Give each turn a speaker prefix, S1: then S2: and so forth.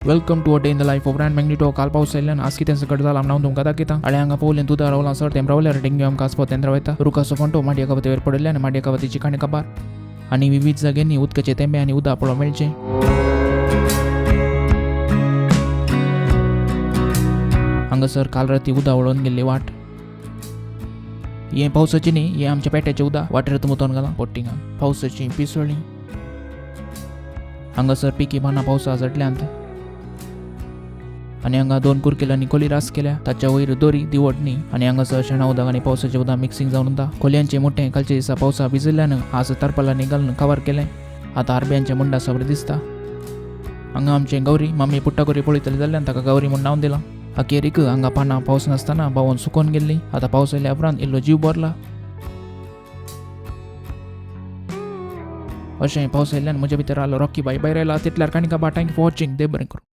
S1: Welcome to a day in the life of Rand Magnito. काल पावस आयिल्ल्यान आज कितें सकट जालां हांव तुमकां दाखयता. आनी हांगा पळोवलें दुदा रावलां सर तें रावल्यार डेंग्यू आमकां आसपाक तें रावता. रुखाचो फांटो माडये कवतेर पडिल्ल्यान माडये कवतीची काणी काबार आनी विविध जाग्यांनी उदकाचे थेंबे आनी उदक पळोवंक मेळचें. हांगासर काल राती उदक व्हळोन गेल्ली वाट. हें पावसाचें न्ही, हें आमच्या पेट्याचें उदक वाटेर मुतोन घालां पोट्टिंगान. पावसाची पिसोळी. हांगासर पिकी पानां पावसा झडल्यांत आनी हांगा दोन कुरकेलांनी खोली रास केल्या. ताच्या वयर दोरी दिवट न्ही. आनी हांगासर शेणा उदक आनी पावसाचें उदक मिक्सिंग जावन उरता. खोलयांचें मोटें कालच्या दिसा पावसा भिजिल्ल्यान आज तारपालांनी घालून कवर केलें. आतां आरब्यांचें मुंडा सगळें दिसता. हांगा आमचें गौरी मम्मी पुट्टाकोरी पळयतली जाल्ल्यान ताका गौरी म्हूण नांव दिलां. अखेरीक हांगा पानां पावस नासतना बावून सुकोन गेल्ली. आतां पावस आयल्या उपरांत इल्लो जीव भरला. अशें पावस आयिल्ल्यान म्हज्या भितर आलो रॉकी बाय भायर आयला. तितल्यार काणी काबा. Thank you for watching. देव बरें करूं.